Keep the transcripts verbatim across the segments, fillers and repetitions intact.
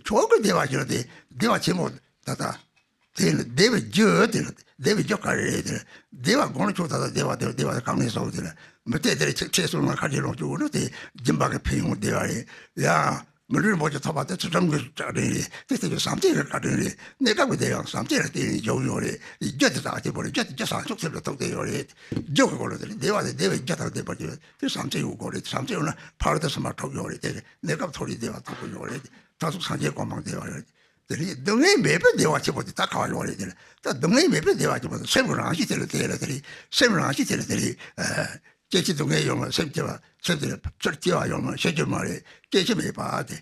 མཆོག་གི་བདེ་བ་ཞིག་ལ་དེ་བདེ་བ་ཆེན་པོ་ད་ལྟ། དེ་ནི་བདེ་བའི་རྒྱུ་དེ་ལ་བདེ་བའི་རྒྱུ་ག་རེ་རེད་དེ་ལ་བདེ་བ་དགོངས་ན་ཆོག་ད་ལྟ་བདེ་བ་དེ་བདེ་བ་གང་ནས་སོང་དེ་ལ་མི་བལྟས་དེ་ལ་ཁྱེད་ཁྱེད་སོང་ན་ཁ་ཆེ་ལོངས་སྤྱོད་དགོས་ན་དེ་སྦྱིན་པ་གི་ཕན་ཡོན་བདེ་བ་རེད་ཡ། མི་ལུས་རིན་པོ་ཆེ་ཐོབ་པ་དེ་ཚུལ་ཁྲིམས་ཀྱི་བཀའ་དྲིན་རེད། དེ་དེ་ཚོ་བྱམས་བརྩེ་གི་བཀའ་དྲིན་རེད། གནས་སྐབས་ཀྱི་དེ་ཡང་བྱམས་བརྩེ་ལ་བརྟེན་ནས་འཇོག་ཡོད་རེད། རྒྱུ་དེ་དག་དེ་བོ་རེད། རྒྱུ་དེ་རྒྱུ་བྱང་ཆུབ་སེམས་ལ་ཐུག་བསྡད་ཡོད་རེད། རྒྱུ་གི་སྐོར་ལ་དེ་རེད། བདེ་བ་དེ་བདེ་བའི་རྒྱུ་དང་ལྡན་པར་གྱུར་དེ་བྱམས་བརྩེ་ཡོད་དགོས་རེད། བྱམས་བརྩེ་ཡོད་ན་ཕ་རོལ་ཏུ་ཕྱིན་པ་ཐོབ་ཡོད་རེད། དེ་གནས་སྐབས་མཐོ་རིས་བདེ་བ་ཐོབ་ཀྱི་ཡོད་རེད། མཐར་ཐུག་སངས་རྒྱས་གོ་འཕང་བདེ་བ་རེད། དེ་རེད། སྡུག་བསྔལ་མེད་པའི་བདེ་བ་ཆེན་པོ་དེ་ད་ག་བ་ཡོད་རེད་དེ་ལ་ད་སྡུག་བསྔལ་མེད་པའི་བདེ་བ་ཆེན་པོ་དེ་སེམས་ཀྱི་རང་བཞིན་དེ་ལ་དེ་ལ་དེ་རེད། སེམས་རང་བཞིན་དེ་ལ་དེ་རེད། སྐྱེ་འཆི་སྡུག་བསྔལ་ཡོད་མ་སེམས་སྐྱེ་བ་སེམས་དེ་ལ་ཚུར་སྐྱེ་བ་ཡོད་མ་ཤེས་རྒྱུ་མ་རེད། སྐྱེ་འཆི་མེད་པ་དེ།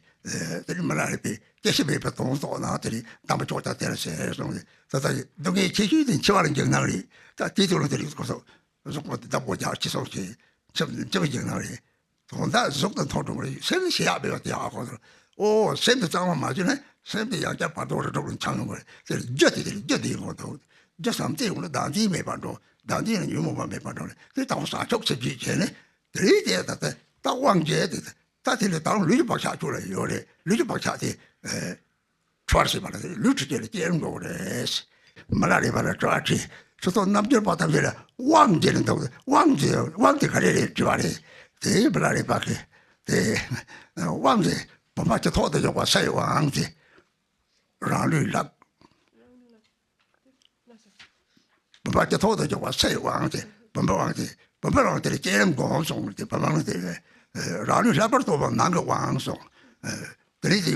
དེ་ནི་མི་ལ་རས་པས་སྐྱེ་འཆི་མེད་པའི་དོན་རྟོགས་ན་དེ་ནི་དམ་པ་མཆོག་ཀྱང་དེ་ལ་ཟེར་གསུངས་ཏེ། ད་ལྟ་སྡུག་བསྔལ་ཆེ་ཤོས་དེ་འཆི་བར་འགྱུར་སྣང་རེད། ད་དེ་དུས་ལ་དེ་རིགས་སྐོར་སོགས་གཟུགས་པོ་དེ་བརྡབ་སྒོ་རྒྱག་ཅི་སོགས་ཀྱིས་འཆི་འཆི་བར་འགྱུར་སྣང་རེད། དོན་དག་གཟུགས་དང་ཐོག་འགྲོ་བ་རེད། སེམས་ནི་ཞེ་ཡག་མེད་པ་དེ་ཡག་གོ་ཟེར། ཨོ་སེམས་དེ་གཙང་མ་མ་བྱུང་ན་སེམས་དེ་ཡང་བསྐྱར་བར་དོ་རེ་སྒྲོག་ལ་འཆང་ཡོང་བ་རེད། དེ་རྒྱུ་དེ་དེ་རྒྱུ་དེ་ཡིན་གོ་ཐུབ། རྒྱུ་བསམ་དེ་ཡོང་ན་བདག་འཛིན་མེད་པར་འགྲོ། བདག་འཛིན་ལ་ཉོན་མོངས་པ་མེད་པར་འགྲོ་ནས་དེ་དང་བཟང་ཕྱོགས་ཚུལ་གྱིས་བྱས་ནས། དེ་རིང་དེ་ད་ལྟ་ད་དབང་བྱས་དེ་ད་དེ་ལས་ད་ལུས་ཀྱི་བག་ཆགས་བཅུག་ལ་ཡོད་རེད། ལུས་ཀྱི་བག་ཆགས་དེ་ཨེ། འཁྲུལ་བར་བྱེད་པ་ལ་ལུས་འཁྲུལ་བཅས་ལ་སྐྱེ་རུང་འགྲོ་གི་རེད། མི་ལ་རས་པ་ལ་དྲི་བ་དྲིས། ཁྲི་ཐོག་རྣལ་འབྱོར་པ་ཐམས་ཅད་ལ་དབང་བྱས་ནས་འདུག་དབང་དེ་དབང་དེ་ག་རེ་རེད་དྲི་བ་རེད། དེ་མི་ལ་རས་པ་གིས་དེ་དབང་དེ་བུམ་པ་ཇེ་ཐོག་ཏུ་འཇོག་པ་སའི་དབང་དེ་རང་ལུས་ལག་བུམ་པ་ཇེ་ཐོག་ཏུ་འཇོག་པ་སའི་དབང་དེ་བུམ་པའི་དབང་དེ་བུམ་པའི་དབང་དེ་ལ་བསྐྱེད་རིམ་སྒོམ་གསུངས་ཏེ་བུམ་པའི་དབང་དེ་རང་ལུས་ལྷག་པར་རྟོགས་པ་ནང་གི་དབང་གསུངས། དེ་ནས་དེ།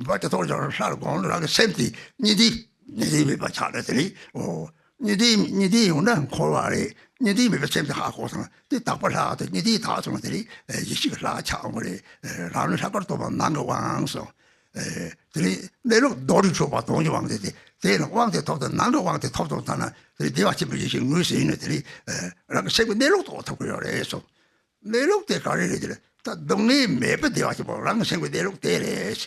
བ་ཇེ་ཐོག་ལ་ལྷར་དགོངས་ལ་རང་གི་སེམས་དེ་གཉིས་ལྡན་གཉིས་ལྡན་མེད་པ་ཆགས་ནས་དེ་ནི་ཨོ། གཉིས་ལྡན་གཉིས་ལྡན་ཡོང་ན་འཁོར་བ་རེད། གཉིས་ལྡན་མེད་པའི་སེམས་དེ་ཧ་གོ་སོང་དེ་དག་པ་ལྷག་དེ་གཉིས་ལྡན་དག་སོང་དེ་ནི་ཡེ་ཤེས་ཀྱི་ལྷག་ཆགས་འོང་རེད། རང་ལུས་ལྷག་པར་རྟོགས་པ་ནང་གི་དབང་སོང་། དེ་ནི་གནས་ལུགས་རྡོ་རིང་གྲུབ་པ་དོན་གྱི་དབང་དེ་དེ་དེ་ནི་དབང་དེ་ཐོབ་དང་ནང་གི་དབང་དེ་ཐོབ་སོང་ཙང་ན་དེ་ནི་བདེ་བ་ཆེན་པོའི་ཡེ་ཤེས་ངོས་ཟིན་ནས་དེ་ནི་རང་གི་སེམས་ཀྱི་གནས་ལུགས་རྟོགས་ཐུབ་ཀྱི་ཡོད་རེད་སོང་། གནས་ལུགས་དེ་ག་རེ་རེད་དེ་ལ་ད་སྡུག་བསྔལ་མེད་པའི་བདེ་བ་ཆེན་པོ་རང་གི་སེམས་ཀྱི་གནས་ལུགས་དེ་རེད།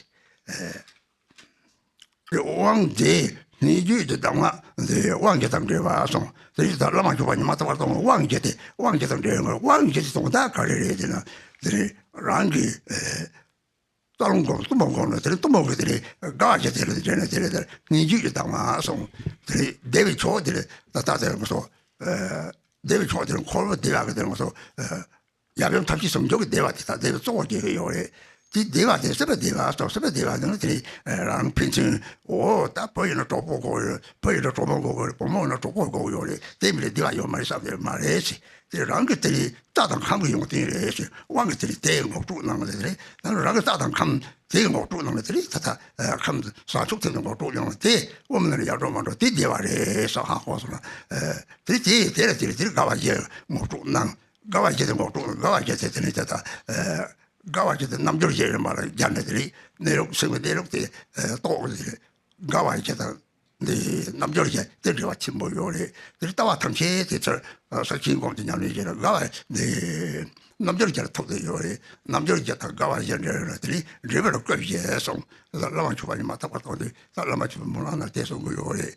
དབང་དེ་སྙན་བརྒྱུད་ཀྱི་གདམས་ངག་དེ་དབང་བཞི་དང་འབྲེལ་བ་སོང་དེ་ནི་ད་བླ་མ་མཆོག་པ་ཉི་མ་ཐར་པ་དང་དབང་བཞི་དེ་དབང་བཞི་དང་འབྲེལ་བའི་དབང་བཞི་དེ་དོན་དག་ག་རེ་རེད་དེ་ན་དེ་ནི་རང་གི་རྩ་རླུང་སྒོམ་གཏུམ་པ་སྒོམ་ན་དེ་ནི་གཏུམ་པ་གི་དེ་ནི་དགའ་བ་བཞི་དེ་ལ་འདྲེན་ན་དེ་ལ་དེ་ནི་སྙན་བརྒྱུད་ཀྱི་གདམས་ངག་སོང་དེ་ནི་བདེ་བའི་མཆོག་དེ་ལ་ད་ལྟ་དེ་ལ་མ་སོང་། བདེ་བའི་མཆོག་དེར་འཁོར་བ་བདེ་བ་གི་དེར་ང་ཚོ་ཡབ་ཡུམ་ཐམས་ཅད་ཟུང་འཇུག་གི་བདེ་བ་དེ་དག་བདེ་བའི་གཙོ་བོ་སྐྱེ་གི་ཡོད་རེད། དེ་བདེ་བ་དེ་སྲིད་པའི་བདེ་བ་སོགས་སྲིད་པའི་བདེ་བ་དེ་ནི་དེ་ནི་རང་ཕན་ཚུན་འོ་ད་བུ་ཡིན་ན་གྲོགས་པོ་དགོས་ཡོད། བུ་ཡིན་ན་གྲོགས་མོ་དགོས་ཀྱི་རེད། བུ་མོ་ཡིན་ན་གྲོགས་པོ་དགོས་ཀྱི་ཡོད་རེད། དེ་མི་ལས་བདེ་བ་ཡོད་མ་རེད་བསམ་གྱི་མ་རེད་ཟེར། དེ་རང་གི་དེ་ནི་རྩ་དང་ཁམས་ཀྱི་ཡོང་དེ་རེད་ཟེར། དབང་གི་དེ་ནི་དེའི་ངོ་སྤྲོད་གནང་ལ་དེ་རེད། ད་རང་གི་རྩ་དང་ཁམས་དེའི་ངོ་སྤྲོད་གནང་ལ་དེ་རེད། ད་ད་ཁམས་བཟང་ཕྱོགས་དེ་ནི་ངོ་སྤྲོད་ཡོང་ལ་དེ་དབུ་མ་ནི་ཡར་འགྲོ་མར་འགྲོ་དེ་བདེ་བ་རེད་ཟེར་ཧ་གོ་སོང་ལ། དེ་དེ་དེ་ལ་དེ་ལ་དེ་ལ་དགའ་བ་བཞི་ངོ་སྤྲོད་གནང་། དགའ་བ་བཞི་དེ་ངོ་སྤྲོད་དགའ་བ་བཞི་དེ་དེ་ནས་དེ་དང་། དགའ་བ་བཞི་དེ་རྣལ་འབྱོར་བཞི་རེད་མ་རེད། སྦྱར་ནས་དེ་རེད། གནས་ལུགས་སེམས་ཀྱི་གནས་ལུགས་དེ་རྟོགས་དེ་རེད། དགའ་བ་བཞི་དང་འདི་རྣལ་འབྱོར་བཞི་དེ་འབྲེལ་བ་ཆེན་པོ་ཡོད་རེད། དེ་ལྟ་བ་ཐམས་ཅད་དེ་ཚུར་ས་ཆེན་སྒོམ་དུ་ཉམས་ལེན་བྱས་ན་དགའ་བ་འདི་རྣལ་འབྱོར་བཞི་ལ་ཐུག་བསྡད་ཡོད་རེད། རྣལ་འབྱོར་བཞི་དང་དགའ་བ་བཞི་འབྲེལ་ཡོད་རེད། དེ་ནི་འབྲེལ་བ་ལ་སྐབས་བཞི་སོང་། བླ་མ་མཆོག་པ་ཉི་མ་ཐར་པ་དང་དེ་ད་བླ་མ་མཆོག་པ་མོ་ལ་ན་དེ་གསུང་གི་ཡོད་རེད།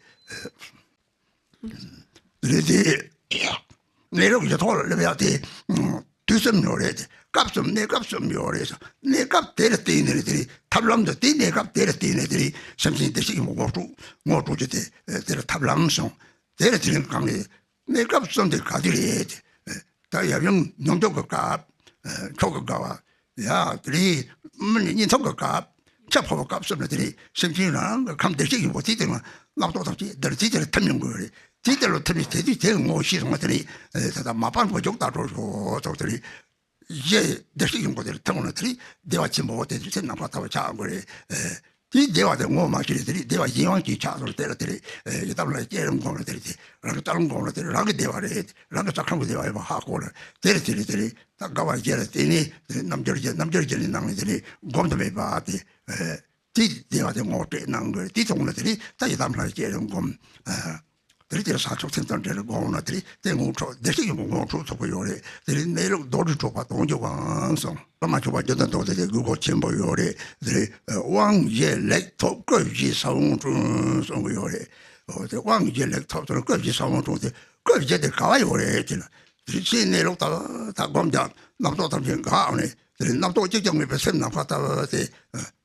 རེད་དེ། གནས་ལུགས་ཀྱི་ཐོག་ལ་སླེབས་ཡག་དེ། དུས་གསུམ་ཡོད་རེད་དེ། སྐབས་གསུམ་གནས་སྐབས་གསུམ་ཡོད་རེད་ཟེར། གནས་སྐབས་དེ་ལ་བརྟེན་ནས་དེ་ཐབས་ལམ་དུ་དེ་གནས་སྐབས་དེ་ལ་བརྟེན་ནས་དེ་སེམས་ཅན་བདེ་གཤེགས་ཀྱི་ངོ་སྤྲོད་ངོ་སྤྲོད་རྒྱུ་དེ་དེ་ལ་ཐབས་ལམ་སོང་། དེ་ལ་དེ་རིང་གང་ནས་གནས་སྐབས་གསུམ་དེ་ག་དུས་རེད་དེ། ད་ཡབ་ཡུམ་སྙོམས་འཇུག་གི་སྐབས། མཆོག་གི་དགའ་བ། ཡ་དེ་རིང་མི་ནི་གཉིད་འཐུང་གི་སྐབས། ཆ་ཕོ་བ་སྐབས་གསུམ་ལ་དེ་ནི་སེམས་ཅན་རང་གི་ཁམས་བདེ་གཤེགས་ཡིན་པོ་དེ་དེ་ང་རྣམ་རྟོག་དང་བཅས་འདིར་དེ་དེར་ཐིམ་ཡོང་དགོས་རེད། དེ་དེ་ལ་ཐིམ་ནས་དེ་དུས་དེ་ངོ་ཤེས་སོང་བ་དེ་ནི་ད་ལྟ་མ་པང་པོ་འཇུག་ལྟ་འགྲོ་ཤོག་ཚོགས་དེ་ནི་ཡེ་བདེ་གཤེགས་ཡིན་པོ་དེར་ཐིམ་ཡོང་ན་དེ་ནི་བདེ་བ་ཆེན་པོ་དེ་དུས་དེ་ནམ་མཁའ་ལྟ་བུ་ཆགས་དགོས་རེད། དེ་བདེ་བ་དེ་ངོ་མ་ཤེས་རེད། དེ་ནི་བདེ་བ་གཞན་དབང་གིས་ཆགས་སོང་དེ་ལ་དེ་ནི་ཡི་དམ་ལ་བསྐྱེད་རིམ་སྒོམ་ལ་དེ་ནི་དེ་རང་གི་རྩ་རླུང་སྒོམ་ལ་དེ་ནི་རང་གི་བདེ་བ་རེད། རང་གི་རྩ་ཁམས་ཀྱི་བདེ་བ་ཡིན་པ་ཧ་གོ་ལ་དེ་ནི་དེ་ནི་དེ་ནི། ད་དགའ་བ་བརྒྱད་ལ་བརྟེན་ནས་དེ་རྣམ་འགྱུར་བརྒྱད་རྣམ་འགྱུར་བརྒྱད་ནི་ནང་ནས་དེ་ནི་སྒོམ་དུ་མེད་པ་དེ། དེ་བདེ་བ་དེ་ངོ་སྤྲད་གནང་དགོས། དེ་ཐོག་ན་དེ་ནི་ད་ཡི་དམ་ལྷ་བསྐྱེད་རིམ་སྒོམ། དེ་ནི་དེ་ལ་ས་ཕྱོགས་སེམས་དང་འབྲེལ་སྒོམ་ན་དེ་ནི་དེ་ངོ་འཕྲོད་བདེ་གཤེགས་ཡོན་པོ་ངོ་འཕྲོད་ཐུབ་ཀྱི་ཡོད་རེད། དེ་ནི་གནས་ལུགས་རྡོ་རྗེ་གྲུབ་པ་དོན་གྱི་དབང་གསུངས། བླ་མ་མཆོག་པ་རྒྱུད་དང་ཐོག་དེ་དེ་དགོས་མཁོ་ཆེན་པོ་ཡོད་རེད། དེ་ནི་དབང་བཞི་ལེགས་ཐོབ་སྐུ་བཞི་ས་བོན་འཁྲུངས་གསུང་གི་ཡོད་རེད། འོ་དེ་དབང་བཞི་ལེགས་ཐོབ་ཚོར་སྐུ་བཞི་ས་བོན་འཁྲུངས་ཏེ་སྐུ་བཞི་དེ་ག་བ་ཡོད་རེད་དེ་ན། དེ་ཕྱིའི་གནས་ལུགས་དག་དག་སྒོམ་ཀྱང་རྣམ་རྟོག་ཐམས་ཅད་འགག་ནས་ དེ་རིང་རྣམ་རྟོག་གཅིག་ཀྱང་མེད་པའི་སེམས་ནམ་མཁའ་ལྟ་བུ་དེ།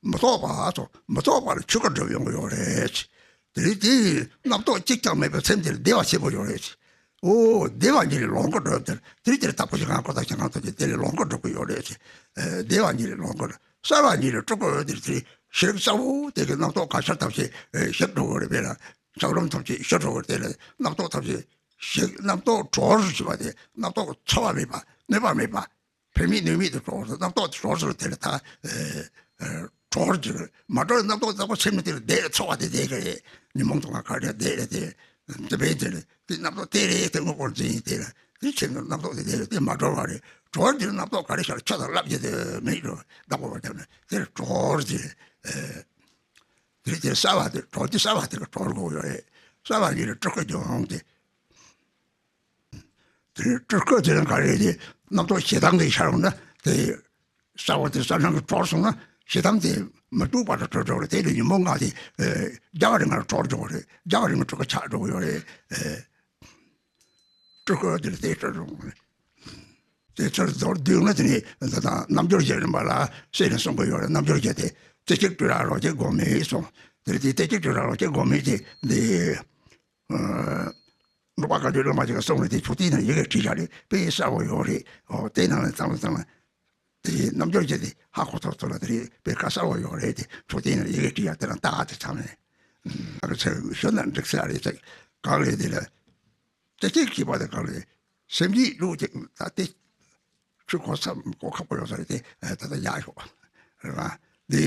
མི་རྟོག་པ་སོགས་མི་རྟོག་པ་ལ་ཆོས་སྐུར་གྲུབ་ཡོང་གི་ཡོད་རེད། དེ་རིང་དེའི་རྣམ་རྟོག་གཅིག་ཀྱང་མེད་པའི་སེམས་དེར་བདེ་བ་ཆེན་པོ་ཡོད་རེད། ཨོ་བདེ་བ་ཉིད་ལས་ལོངས་སྐུར་གྲུབ་དེར་དེ་རིང་དེར་དྭགས་པོ་ཞིང་ཁམས་ཀོ་ཐང་ཞིང་ཁམས་ཐམས་ཅད་དེ་ལས་ལོངས་སྐུར་གྲུབ་ཀྱི་ཡོད་རེད། བདེ་བ་ཉིད་ལས་ལོངས་སྐུར་གསལ་བ་ཉིད་ལས་སྤྲུལ་སྐུར་དེར་དེ་རིང་ཤེས་རབ་གསལ་བོ་དེ་གི་རྣམ་རྟོག་གང་ཤར་ཐམས་ཅད་ཞིག་འགྲོ་གི་རེད་པས་ལ། ཤག་རོམ་ཐམས་ཅད་ཞི་ཁྲོ་བར་དེ་ལ་རྣམ་རྟོག་ཐམས་ཅད་ཞི། རྣམ་རྟོག་གྲོགས་སུ་གྱུར་པ་དེ་རྣམ་རྟོག་ཚོར་བ་མེད་པ་གནོད་པ་མེད་པ། ཕན་མེད་གནོད་མེད་དུ་གྲོགས་སུ་རྣམ་རྟོག་གྲོགས་སུ་དེ་ལ་ད་གྲོགས་སུ་གྱུར། མ་གྲོགས་རྣམ་རྟོག་ཚ་པོ་སེམས་ནི་དེ་ལ་བསྡད་ཚོར་བ་དེ་བསྡད་ཀྱི་རེད། ཉོན་མོངས་དུག་ལྔ་ག་རེ་བསྡད་རེད་དེ། དེ་བས་དེ་ལ་དེ་རྣམ་རྟོག་དེ་རེད་དེ་དངོས་པོར་འཛིན་དེ་ལ་དེ་ཆེད་དུ་རྣམ་རྟོག་དེ་བསྡད་རེད་དེ་མ་གྲོལ་བ་རེད། གྲོགས་དེ་རྣམ་རྟོག་ག་རེ་ཤར་ཆ་དང་བསླབ་ཀྱི་དེ་མེད་འགྲོ་བདག་པོ་བར་ཁྱབ་ནས་དེ་ལ་གྲོགས་དེ། དེ་དེ་གསལ་བ་དེ་གྲོགས་དེ་གསལ་བ་དེ་ག་གྲོགས་དགོས་ཡོད་རེད། གསལ་བ་ཉིད་ལས་སྤྲུལ་སྐུར་གྱུར་འོང་སྟེ། དེ་སྤྲུལ་སྐུ་དེ་ལ་ག་རེ་དེ་རྣམ་རྟོག་ཞེ་སྡང་དེ་ཤར་འོང་ན་དེ། གསལ་བ་དེ་གསལ་སྣང་གི་གྲོགས་སོང་ན་ཞེ་སྡང་དེ་མི་སྡུག་པ་དང་གྲོལ་འགྲོ་རེད། དེ་ལས་ཉོན་མོངས་ལྔ་དེ་རྒྱ་གར་ང་གྲོལ་འགྲོ་རེད། རྒྱ་གར་ང་སྤྲུལ་སྐུ་ཆགས་འགྲོ་ཡོད་རེད། སྤྲུལ་སྐུ་དེ་ལ་དེ་སྤྲུལ་རུང་། དེ་ཚུར་མདོར་བསྡུས་ན་དེ་ནི་ད་ལྟ་རྣལ་འབྱོར་རྒྱན་རིམ་པ་ལ་གསལ་ནས་གསུང་གི་ཡོད་རེད། རྣལ་འབྱོར་རྒྱན་དེ་རྩེ་གཅིག་སྤྲུལ་རབ་རོ་གཅིག་སྒོམ་མེད་གསུངས། དེ་ལ་དེ་རྩེ་གཅིག་སྤྲུལ་རབ་རོ་གཅིག་སྒོམ་མེད་དེ་འདི་འབྲུག་པ་བཀའ་བརྒྱུད་བླ་མ་ཅིག་གིས་གསུངས་ནས་དེ་ཆུ་ཏིའི་ནང་ཡི་གེ་བྲིས་བཞག་རེད། དཔེ་གསལ་པོ་ཡོད་རེད། ཨོ་དེ་ནང་ལ་ཚང་མ་ཚང་མ་དེ་རྣལ་འབྱོར་རྒྱན་དེ་ཧ་གོ་ཐུབ་ཐུབ་ལ་དེ་རེད། དཔེ་ག་གསལ་པོ་ཡོད་རེད། དེ་ཆུ་ཏིའི་ནང་ཡི་གེ་བྲིས་ཡག་དེ་རང་ལྟ་དེ་ཚང་མས་ཨ་ཁ་ཚོས་ཞུ་ན་འགྲིག་ས་རེད་ཟེར། གང་རེད་དེ་ལ། དེ་གཅིག་གིས་པ་དེ་ག་རེ། སེམས་ཉིད་ལུགས་ཀྱི་ད་དེ་ཆུ་གོ་ས་གོ་ཁ་པོ་ཡོད་ས་རེད་དེ། ད་ལྟ་ཡག་ཡོད་རེད་བ། དེ་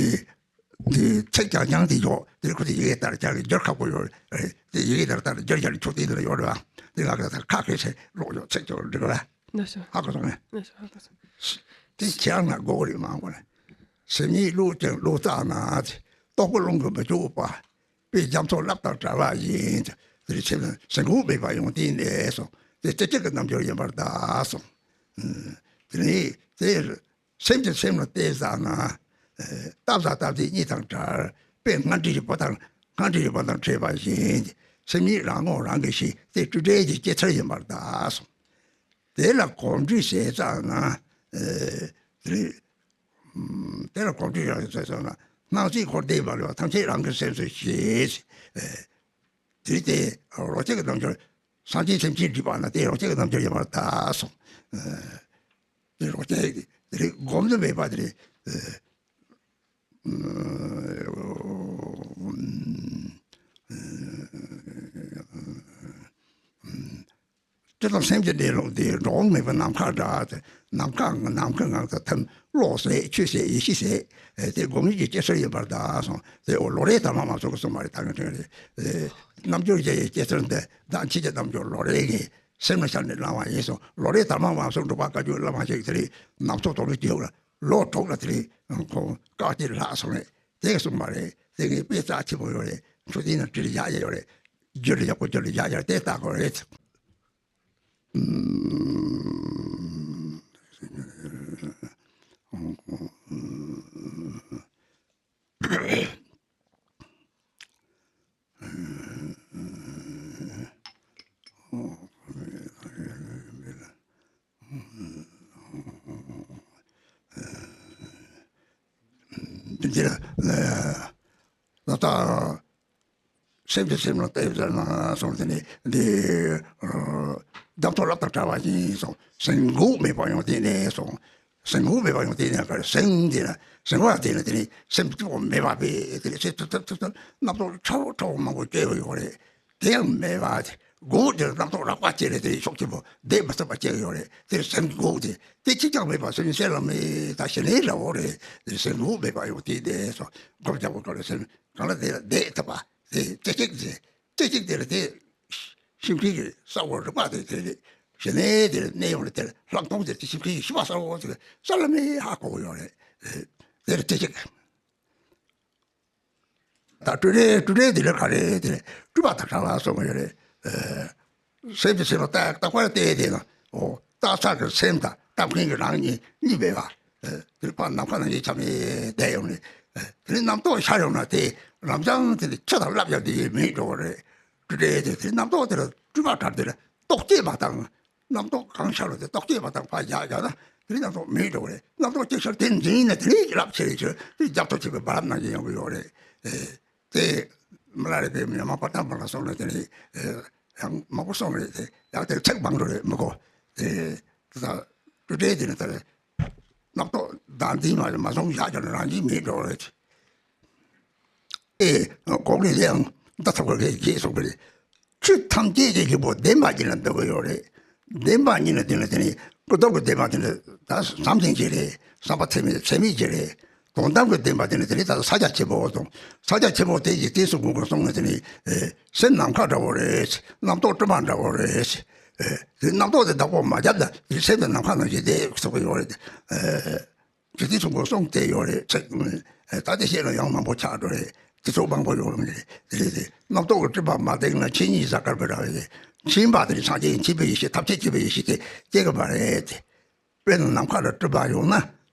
དེ་ཚིག་རྐྱང་རྐྱང་དེ་ཡོད་དེ་ཁོ་དེ་ཡི་གེ་ལྟར་རྒྱག་གི་སྒྱུར་ཁག་པོ་ཡོད་རེད། དེ་ཡི་གེ་ལྟར་ལྟར་སྒྱུར་རྒྱག་ཆོག་དེ་འདི་ལ་ཡོད་རེད་བ། དེ་ལ་ཁ་ཁ་ཁེ་ཆེ་ཀློག་ཡོད་ཚིག་ཅོ་འགྲིག་ར། ན་ཤོ། ཧ་གོ་སོང་ངས། ན་ཤོ་ཧ་གོ་སོང་། དེ་ཁྱེད་རང་ན་དགོས་རེད་མ་གོ་ནས། སེམས་ཉིད་ལུགས་ཀྱང་ལུགས་ལྟར་ན་རྟོག་པ་རླུང་གིས་མི་འཇུག་པ། དཔེ་རྒྱ་མཚོ་རླབས་དང་བྲལ་བ་ཡིན། དེ་ཕྱིར་ཟིན་དགུག་མེད་པ་ཡང་དེ་ནས་སོ། དེ་རྩེ་གཅིག་གི་རྣལ་འབྱོར་ཡིན་པར་གདའ་གསུངས། དེ་ནས་དེ་སེམས་ཀྱི་སེམས་ལ་བལྟས་ཙ་ན། སྟབས་དང་སྟབས་བདེ་གཉིས་དང་བྲལ། དཔེ་སྔར་འདྲིས་ཀྱི་བུ་དང་སྔར་འདྲིས་ཀྱི་བུ་དང་འཕྲད་པ་བཞིན། སེམས་ཉིད་རང་ངོ་རང་གིས་ཤེས་དེ་སྤྲོས་བྲལ་གྱི་སྐྱེད་ཚལ་ཡིན་པར་གདའ་གསུངས། དེ་ལ་གོམས་འདྲིས་བྱས་ཙ་ན། དེ་རེད། དེ་ལ་གོམས་འདྲིས་རང་གི་ཚེ་སོང་ན་སྣང་སྲིད་འཁོར་འདས་མ་ལུས་པ་ཐམས་ཅད་རང་གི་སེམས་སུ་ཤེས། དེ་སྟེ་རོ་གཅིག་གི་རྣལ་འབྱོར་སངས་རྒྱས་སེམས་ཅན་སྒྲིབ་པ་ན་དེ་རོ་གཅིག་གི་རྣལ་འབྱོར་ཡིན་པར་གདའ་གསུངས། དེ་རོ་གཅིག་དེ་རེད། སྒོམ་དུ་མེད་པ་དེ་རེད། སྤྱིར་བཏང་སེམས་ཀྱི་གནས་ལུགས་འདི་འགྲོ་འོང་མེད་པའི་ནམ་མཁའ་འདྲ་སྟེ། ནམ་མཁའ་ནམ་མཁའི་ངང་དུ་ཐིམ། གློག་ཟད་ཆུ་ཟད་ཡེ་ཤེས་ཟད། དེ་སྒོམ་ཡུལ་གྱི་སྐྱེ་སར་ཡིན་པར་གདའ་གསུངས། དེ་འོ་ལོ་རེ་དར་མ་མ་སོགས་ཀྱིས་གསུངས་པ་རེད། ད་ངས་དྲན་རེད། རྣལ་འབྱོར་རྒྱལ་བའི་སྐྱེ་སར་འདི་བདག་མཆིས་ཀྱི་རྣལ་འབྱོར་ལོ་རེ་ངས་སེམས་ལ་ཤར་ནས་བླངས་པ་ཡིན་གསུངས། ལོ་རེ་དར་མ་མ་སོགས་འབྲུག་པ་བཀའ་བརྒྱུད་བླ་མ་ཞིག་དེ་རེད། ནམ་ཚོད་དོ་རུ་སྐྱེ་བ་ལོ་དྲུག་ལ་དེ་རིང་ཁོང་བཀའ་དྲིན་ལྷག་སོང་ནས་དེ་གསུངས་པ་རེད། དེ་ངས་དཔེ་རྩ་ཆེན་པོ་ཡོད་རེད། མཆོད་རྟེན་ནང་བྲིས་ཡག་ཡོད་རེད། རྒྱུད་ལ་ཡག་པོ་རྒྱུད་ལ་ཡག་ཡག་དེ་ལྟ་དགོས་རེད། འདིར་ད་ལྟ་སེམས་ཀྱི་སེམས་ལ་བལྟས་ཟེར་ན་སོང་དེ་ནས་འདི་རྒྱ་མཚོ་རླབས་དང་བྲལ་བ་ཡིན་སོང་། ཟིན་དགུག་མེད་པ་ཡང་དེ་ནས་སོང་། ཟིན་དགུག་མེད་པ་ཡང་དེ་ནས་ག་རེ་ཟིན་དེ་ན་ཟིན་པ་དེ་ན་དེ་ནས་སེམས་སྐྱོ་བ་མེད་པ་པས་དེ་ནས་སེམས་ཐུབ་ཐུབ་ཐུབ་ཐུབ་རྣམ་རྟོག་ཕྲ་བོ་ཕྲ་བོ་མང་པོ་སྐྱེ་བ་ཡོད་རེད། དེ་ཡང་མེད་པ་དེ་དགུག་དེ་རྣམ་རྟོག་རགས་པ་སྐྱེ་རེད། དེ་ཤོག་ཆེན་པོ་བསྡད་མི་ཐུབ་པ་སྐྱེ་ཡོད་རེད། དེ་ཟིན་དགུག་དེ་དེ་གཅིག་ཀྱང་མེད་པ་སེམས་གསལ་ལ་མེད་ད་ཞི་གནས་ལ་འོ་རེད། དེ་ཟིན་དགུག་མེད་པ་ཡང་དེ་དེ་སོ་སྒོམ་རྒྱག་པ་ག་རེ་སེམས་གང་ལ་དེ་ལ་བསྡད་ཐུབ་པ་དེ་སྐད་ཅིག་དེ་སྐད་ཅིག་དེ་ལ་དེ་ཤིང་ཁྲི་གི་ས་འོག་རིག་པ་དེ་དེ་ཞི་གནས་དེ་ལ་གནས་ཡོང་ལ་དེ་ལ་ལྷག་མཐོང་དེ་དེ་ཤིང་ཁྲི་གི་ཤི་བ་ས་འོག་དེ་གསལ་ལ་མེད་ཧ་གོ་གི་ཡོད་རེད། དེ་ལ་སྐད་ཅིག་ད་སྤྲོས་བྲལ་སྤྲོས་བྲལ་དེ་ལ་ག་རེ་དེ་ལ་སྤྲུལ་པ་དང་བྲལ་བ་གསུངས་པ་ཡོད་རེད། སེམས་ཀྱི་སེམས་ལ་བརྟག་བརྟག་པར་བལྟས་དེ་ན་འོ་བརྟག་ཚར་གྱི་སེམས་དང་བརྟག་མཁན་གྱི་རང་གཉིས་གཉིས་མེད་པ། དེ་ཕར་ནམ་མཁའ་ནང་གི་ཁྱབ་ནས་བསྡད་ཡོང་ནས་དེ་ནས་རྣམ་རྟོག་ཤར་ཡོང་ན་དེ་རང་རྐྱང་དེ་ནས་ཆུ་དང་རླབས་ཀྱང་དེ་ཡིས་མེད་འགྲོ་བ་རེད། སྤྲོས་བྲལ་དེ་དེ་རྣམ་རྟོག་དེ་ལ་སྤྲུལ་པ་གྲར་དེ་ལ་རྟོག་བཅས་མ་བཏང་། རྣམ་རྟོག་གང་ཤར་ལ་དེ་རྟོག་བཅས་མ་བཏང་ཕར་བཞག་བཞག་ན་ དེ་རིང་རྣམ་རྟོག་མེད་འགྲོ་གི་རེད། རྣམ་རྟོག་ཅིག་ཤར་དེ་འཛིན་ཡིན་ན་དེ་རིང་རླབས་ཆེ་རེད་ཟེར་དེ་རྒྱབ་ཐོ་བྱེད་པའི་བར་ནང་བཞིན་ཡོང་གི་ཡོད་རེད། ཨེ། དེ་མི་ལ་རེ་བའི་མི་མང་པར་ཐམ་པ་ལ་སོང་ན་དེ་ནི་ཡང་མང་པོ་སོང་རེད་དེ་ཡང་དེར་ཚེག་མང་འགྲོ་རེད་མི་གོ། དེ་ད་དུ་དྲེ་དེ་ནི་དེར་རྣམ་རྟོག་བདག་འཛིན་མ་མ་སོང་བཞག་ཀྱང་རང་བཞིན་མེད་འགྲོ་རེད། ཨེ་གོང་ནས་ཡང་ད་ཐབས་ཀ་གེ་གེ་སོང་པ་རེད། ཆོས་ཐམས་ཅད་ཀྱི་ཡིན་པོ་བདེན་པ་ཉིད་ལ་འདོད་ཀྱི་ཡོད་རེད། བདེན་པ་ཉིད་ལ་འདོད་ན་དེ་ནི་ཀུན་རྟོག་གི་བདེན་པ་དེ་ནི་ད་བསམ་གཏན་གྱི་རེད། བསམ་པ་ཚད་མེད་ཚད་མེད་ཀྱི་རེད། དོན་དམ་གྱི་བདེན་པ་དེ་ནི་དེ་ནི་ད་ས་ཆ་ཆེན་པོ་དང་ས་ཆ་ཆེན་པོ་དེ་ཡི་སྟེང་སུ་དགོངས་པར་སོང་ན་དེ་ནི་ཨེ་སེམས་ནམ་མཁའ་འདྲ་བོ་རེད། རྣམ་རྟོག་སྤྲིན་པ་འདྲ་བོ་རེད། ཨེ་དེ་རྣམ་རྟོག་དེ་བདག་པོ་མ་བརྒྱབ་ན་དེ་སེམས་དེ་ནམ་མཁའ་ནང་བཞིན་བསྡད་ཟེར་གྱི་ཡོད་རེད། ཨེ། ཇི་སྲིད་གསུང་དགོས་གསུང་དེ་ཡོད་རེད་ཚེ། ད་དེ་བཤད་ན་ཡང་མང་པོ་ཆགས་འགྲོ་རེད། དེ་ཚོ་མང་པོ་ཡོང་རེད། དེ་རེད་དེ་རྣམ་རྟོག་གི་སྤྲིན་པ་མ་བརྡེག་ན་ཆོས་ཉིད་གཟའ་སྐར་འབར་བ་རེད། ཆོས་པ་དེ་ནི་སངས་རྒྱས་ཡིན་ཆོས་པའི་ཡེ་ཤེས་ཐམས་ཅད་ཆོས་པའི་ཡེ་ཤེས་དེ་སྐྱེ་གི་མ་རེད་དེ། དཔེར་ན་ནམ་མཁའ་ལ་སྤྲིན་པ་ཡོང་ན།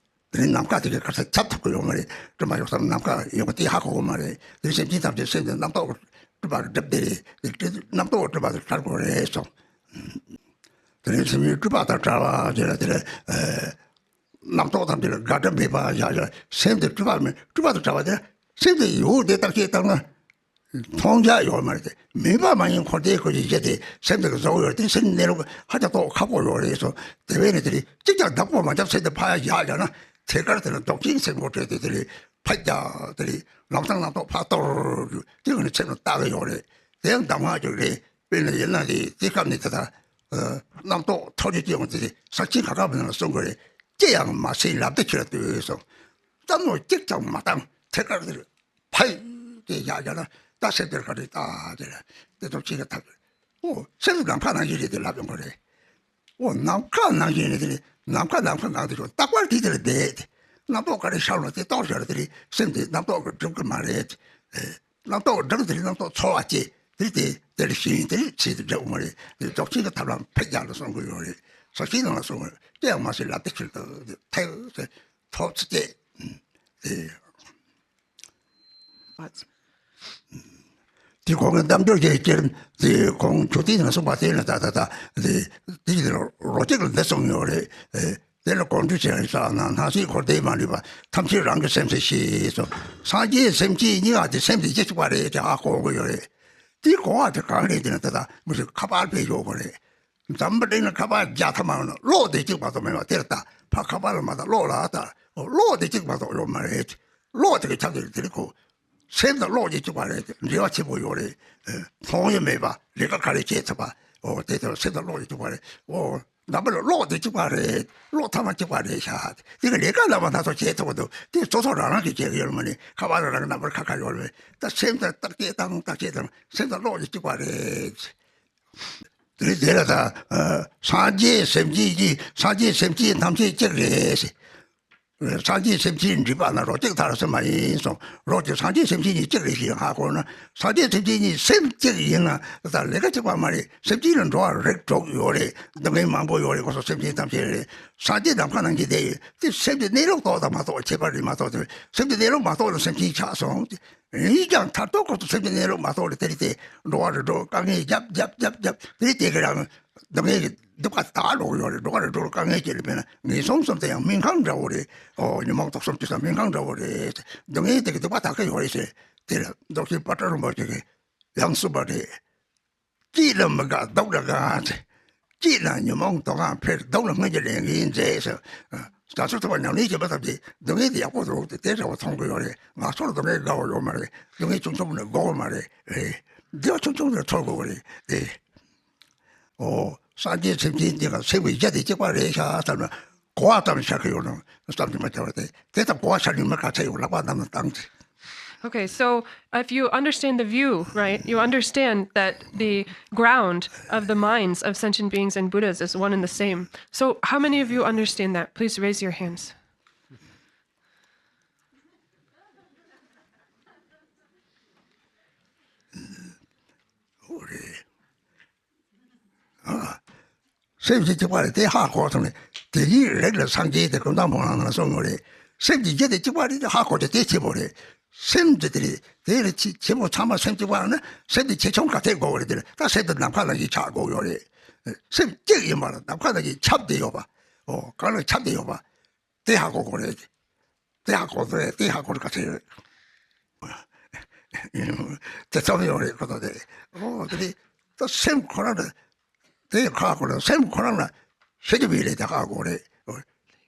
དེ་ནི་ནམ་མཁའ་དེ་གའི་གར་ས་ཁྱབ་ཐུབ་ཀྱི་ཡོད་མ་རེད། སྤྲིན་པ་ཡོང་ས་ནམ་མཁའ་ཡོང་གི་དེ་ཧ་གོ་གི་མ་རེད། དེ་སེམས་ཅན་ཐམས་ཅད་སེམས་དེ་རྣམ་རྟོག་གི་སྤྲིན་པ་གྲིབ་དེ་རེད། དེ་རྣམ་རྟོག་གི་སྤྲིན་པ་དེ་བྲལ་དགོས་རེད་གསུངས། དེ་ནས་སེམས་ཡུལ་སྤྲུལ་པ་དང་བྲལ་བ་ཞེས་ལ་དེ་ལ། རྣམ་རྟོག་དང་དེ་ལ་དགག་སྒྲ་མེད་པ་བཞག་བཞག་སེམས་དེ་སྤྲུལ་པ་མེད་སྤྲུལ་པ་དང་བྲལ་བ་དེ་སེམས་དེ་ཡོད་དེ་བརྟག་དཔྱད་བཏང་ན་མཐོང་རྒྱ་ཡོད་མ་རེད་དེ་མེད་པ་མ་ཡིན་ཁོ་དེའི་ཁོ་ཞིག་བྱས་ཏེ་སེམས་དེ་ག་བཟོ་ཡོད་དེ་སེམས་གནས་ལུགས་ཧ་ཅང་རྟོགས་ཁག་པོ་ཡོད་རེད་སོ། དེ་བས་ནི་དེ་རིགས་གཅིག་ཀྱང་བདག་པོ་མ་བརྒྱབ་སེམས་དེ་ཕར་ཡ་བཞག་བཞག་ན་ཐད་ཀར་དེ་ལ་ལྡོག་ཅིང་སེམས་ཁོ་བྲལ་ཏེ་དེ་རིགས་ཕར་རྒྱག་དེ་རིགས་ལམ་སང་རྣམ་རྟོག་ཕར་གཏོར་དེ་ག་ནི་སེམས་ལ་བལྟ་གི་ཡོད་རེད། དེ་ཡང་གདམས་ངག་ཅིག་རེད། དཔེར་ན་ཡིན་ན་དེ་དེ་སྐབས་ནས་དེ་དག་རྣམ་རྟོག་ཐོག་རྒྱུ་སྐྱེ་ཡོང་དེ་ས་ཆེན་ཁ་ཁ་མི་ན་ལ་གསུང་དགོས་རེད། ཅི་ཡང་མ་ཟད་ལབ་དེ་ཁྱོད་ལ་ལྟོས་སོང་། བསམ་བློ་གཅིག་ཀྱང་མ་བཏང་ཐད་ཀར་དེ་ཕ་ཡི་དེ་ཡག་ཡག་ལ་ད་སེམས་དེར་ག་རེ་ལྟ་དེ་ལ་དེ་ཚོ་ཅི་ག་ཐབས་ཨོ་སེམས་ནམ་མཁའ་ནང་བཞིན་རེད་དེ་ལབ་ཡོང་གི་རེད། ཨོ་ནམ་མཁའ་ནང་བཞིན་རེད་དེ་ནམ་མཁའ་ནམ་མཁའ་ནང་དུ་ཞོག་རྟག་པར་དེ་དེ་ལ་བསྡད་དེ་རྣམ་རྟོག་ག་རེ་ཤར་ལ་དེ་རྟོགས་ཤར་དེ་རེད་སེམས་དེ་རྣམ་རྟོག་གི་སྒྲིབ་གི་མ་རེད། རྣམ་རྟོག་སྒྲིབ་དེ་རྣམ་རྟོག་ཚོར་བ་སྐྱེ། དེ་དེ་དེར་ཤེས་ཡོན་དེར་ཚིག་དེ་འདྲ་འོང་རེད། དེ་རྫོགས་ཆེན་གྱི་ཐབས་ལམ་ཕེབས་རྒྱག་ལ་གསུང་གི་ཡོད་རེད། ས་ཆེན་ནང་ལ་གསུང་གི་ཡོད་རེད། དེ་ཡང་མ་ཟད་ལབ་དེ་ཁྱེར་དུ་ཐེག་ཐོབ་ཚུལ་དེ་དེ་དེ་གོང་གི་རྣམ་འགྱུར་གྱི་སྐྱེར་དེ་གོང་ཆུ་ཏིའི་ནང་གསུངས་པ་དེ་ནི་ད་ད་ད་དེ་དེ་རོ་གཅིག་ལ་འདི་གསུངས་ཡོད་རེད། དེ་ལ་གོང་འདྲི་བྱས་ས་ན་སྣང་སྲིད་འཁོར་འདས་མ་ལུས་པ་ཐམས་ཅད་རང་གི་སེམས་སུ་ཤེས་སོ། སངས་རྒྱས་སེམས་བསྐྱེད་གཉིས་ཀ་དེ་སེམས་དེ་སྐྱེ་ཆོག་པ་རེད་ཅེས་ཧ་གོ་དགོས་ཡོད་རེད། དེའི་གོ་བ་དེ་གང་རེད་དེ་ན་ད་ལྟ་མི་ཞིག་ཁ་པར་བས་ཡོད་དགོས་རེད། འཛམ་བུ་གླིང་ན་ཁ་པར་བརྒྱ་ཐམ་མ་ཡོད་ན་གློག་དེ་གཅིག་མ་གཏོགས་མེད་པ་དེར་ལྟ་ཕ་ཁ་པར་ལ་མ་ལྟ་གློག་ལ་ལྟ་གློག་དེ་གཅིག་མ་གཏོགས་ཡོད་མ་རེད། གློག་དེ་གི་ཁྱབ་དེ་དེ་རེད་ཁོ། སེམས་དང་གློག་གཉིས་གཅིག་པ་རེད། འབྲེལ་བ་ཆེན་པོ་ཡོད་རེད། ཨེ། མཐོང་ཡང་མེད་པ་ལས་ཀ་ག་རེ་བྱེད་ཐུབ་པ། ཨོ་དེ་ལྟར་སེམས་དང་གློག་གཉིས་གཅིག་པ་རེད། ཨོ་འདམ་བུ་ལ་གློག་དེ་གཅིག་པ་རེད། གློག་ཐ་མ་གཅིག་པ་རེད་ཤག་དེ་གི་ལས་ཀ་ལ་མ་ཐག་ཐག་བྱེད་ཐུབ་པ་འདུག་དེ་སོ་སོ་རང་རང་གིས་བྱེད་གི་ཡོད་མ་ནི་ཁ་པར་ལ་རང་གི་འདམ་བུར་ཁ་ཁ་ཡོད་རེད། ད་སེམས་དང་བརྟག་དཔྱད་དང་བརྟག་དཔྱད་དང་སེམས་དང་གློག་གཉིས་གཅིག་པ་རེད། དེ་དེ་ལ་ད་ཨ་སངས་རྒྱས་སེམས་ཅན་གྱི་སངས་རྒྱས་སེམས་ཅན་ཐམས་ཅད་གཅིག་རེད། སངས་རྒྱས་སེམས་ཅན་འདྲིས་པ་ན་རོ་གཅིག་ཐར་སེམས་མ་ཡིན་གསུངས། རོ་གཅིག་སངས་རྒྱས་སེམས་ཅན་གཉིས་གཅིག་རེད་ཞེས་ཧ་གོ་ན། སངས་རྒྱས་སེམས་ཅན་གཉིས་སེམས་གཅིག་ཡིན་ན་ད་ལས་ཀ་གཅིག་པ་མ་རེད། སེམས་ཅན་ལ་འགྲོ་བ་རིགས་དྲུག་ཡོད་རེད། སྡུག་བསྔལ་མང་པོ་ཡོད་རེད། ཁོ་ཚོ་སེམས་ཅན་ཐམས་ཅད་རེད། སངས་རྒྱས་ནམ་མཁའ་ནང་གི་དེ་ཡོད་དེ་སེམས་ཀྱི་གནས་ལུགས་རྟོགས་དང་མ་རྟོགས་ཁྱད་པར་རེད་མ་གཏོགས་དེ་སེམས་ཀྱི་གནས་ལུགས་མ་རྟོགས་ན་སེམས་ཅན་ཆགས་སོང་། ཡིན་ཀྱང་མཐར་ཐུག་ཁོ་ཚོ་སེམས་ཀྱི་གནས་ལུགས་མ་རྟོགས་ནས་དེ་རིང་དེ་འགྲོ་བ་རིགས་དྲུག་དཀའ་ངལ་རྒྱབ་རྒྱབ་རྒྱབ་རྒྱབ་དེ་རིང་དེ་གི་རང་སྡུག་བསྔལ་གྱི་སྡུག་པ་དག་འགྲོ་གི་ཡོད་རེད། འགྲོ་བ་རིགས་དྲུག་དཀའ་ངལ་སྐྱེ་ལ་དཔེར་ན་ངན་སོང་གསུམ་དེ་ཡང་སྨན་ཁང་འདྲ་བོ་རེད། ཨོ་ཉོན་མོངས་དུག་གསུམ་དེ་ཚོ་སྨན་ཁང་འདྲ་བོ་རེད། སྡུག་བསྔལ་དེ་གི་སྡུག་པ་དག་གི་ཡོད་རེད་ཟེར། དེ་ལ་མདོ་མཁན་པཎ་ཌི་ཏ་རིན་པོ་ཆེ་གིས་ཡང་གསུངས་པ་རེད། སྐྱིད་ལ་མི་དགའ་སྡུག་ལ་དགའ་ཟེར། སྐྱིད་ལ་ཉོན་མོངས་དོ་སྣང་འཕེལ། སྡུག་ལ་སྔོན་གྱི་ལས་འགན་མཛད་ཟེར། བྱང་ཆུབ་ཐོབ་པར་ཉམས་ལེན་བྱེད་པ་ཐམས་ཅད་སྡུག་བསྔལ་དེ་ཡག་པོ་རེད་དེ་དེ་འདྲ་བ་མཐོང་གི་ཡོད་རེད། ང་ཚོར་སྡུག་བསྔལ་དགའ་བ་ཡོད་མ་རེད། སྡུག་བསྔལ་ཆུང་ཆུང་ནས་དགོས་མ་རེད། རེད། བདེ་བ་ཆུང་ཆུང་ནས་ཐོབ་དགོས་རེད་དེ། ཨོ། སངས་རྒྱས་སེམས་ཅན་འདི་ག་སེམས་ཀྱི་རྒྱ་དེ་གཅིག་པ་རེད་ཤག་བསམ་ན་གོ་བ་ཙམ་ཤར་གི་ཡོད་ན་བསམ་གྱི་མ་བྱ་བ་དེ་དེ་ལྟར་གོ་བ་ཤར་ནས་མི་ག་ཚད་ཡོད་ལག་པ་བསྣམས་ནས་བཏང་ཚེ། Okay, so if you understand the view, right, you understand that the ground of the minds of sentient beings and Buddhas is one and the same. So, how many of you understand that? Please raise your hands. སེམས་ཀྱི་གཅིག་པ་རེད་དེ་ཧ་གོ་སོང་ནས་དེ་གཉིས་རིགས་ལ་སངས་རྒྱས་དེ་ཀུན་བཟང་ཕོ་བྲང་ནང་གསུངས་ཡོད་རེད། སེམས་ཀྱི་རྒྱུ་དེ་གཅིག་པ་རེད་དེ་ཧ་གོ་རྒྱུ་དེ་ཆེ་པོ་རེད། སེམས་ཀྱི་དེ་རེད་དེ་རེད་ཆེ་ཆེ་པོ་ཚང་མ་སེམས་གཅིག་པ་ན་སེམས་དེ་ཆེ་ཆུང་ག་ཚད་དགོས་པ་རེད་དེ་རེད། ད་སེམས་དེ་ནམ་མཁའ་ནང་བཞིན་ཆགས་དགོས་ཡོད་རེད། སེམས་གཅིག་ཡིན་པ་ལ་ནམ་མཁའ་ནང་བཞིན་ཁྱབ་བསྡད་ཡོད་པ། ཨོ་གང་ལ་ཁྱབ་བསྡད་ཡོད་པ་དེ་ཧ་གོ་དགོས་རེད། དེ་ཧ་གོ་དགོས་རེད། དེ་ཧ་གོ་དགོས་ག་ཚོད་ཡོད། དེ་ཚང་མ་ཡོད་རེད་ཁོ་ཐག་རེད། ཨོ་དེ་རེད། ད་སེམས་ཁོ་རང་ལ་དེ་ཁ་གོ་རེད། སེམས་ཁོ་རང་ལ་ཤེས་ཀྱི་མེད་རེད། དེ་ཧ་གོ་རེད།